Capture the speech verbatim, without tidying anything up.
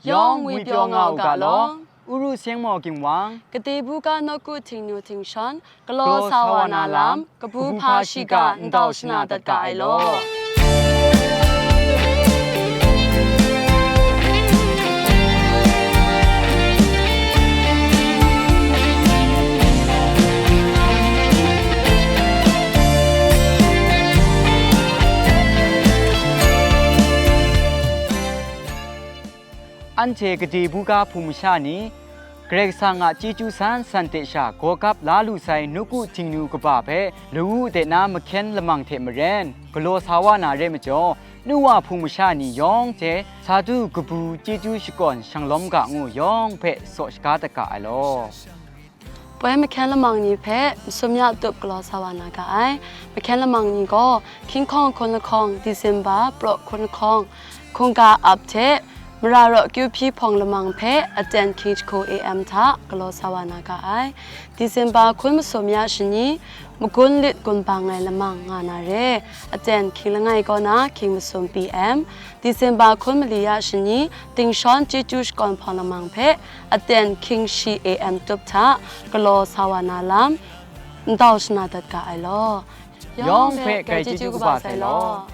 Yawng ngwi pyaw nga u ga law. Uru Seng Maw Ginwang, Kade Buga Nawku Htingnu Htingshawn, galaw sa wa na lam, kabu hpa shiga ndau shana dat ga ai law. Anhte Kade Buga Hpung masha ni, Karai Kasang a chyeju san san hte sha gawgap la lu sai nawku Htingnu kaba hpe lawu de na mahkyen lamang hte maren galaw sa wa na re majaw, nu wa hpung masha ni yawng hte sa du kabu chyeju shakawn shanglawm ga ngu yawng hpe saw shaga dat ga ai law. Poi mahkyen lamang ni hpe masum ya tup galaw sa wa na ga ai. Mahkyen lamang ni gaw, hkying hkawng hkun lahkawng, December praw hkun lahkawng, hkungga ap hte, mara raw kyu hpyi hpawng lamang hpe aten hkying jahku A M hta galaw sa wa na ga ai. December hkun masum ya shani, magun lit gun bang ai lamang nga na re, aten hkying langai kaw na hkying masum P M, December hkun mali ya shani, Htingshawn chyeju shakawn hpawng lamang hpe aten hkying shi A M tup hta galaw sa wa na lam, ndau shana dat ga ai law. Yawng hpe grai chyeju kaba sai law.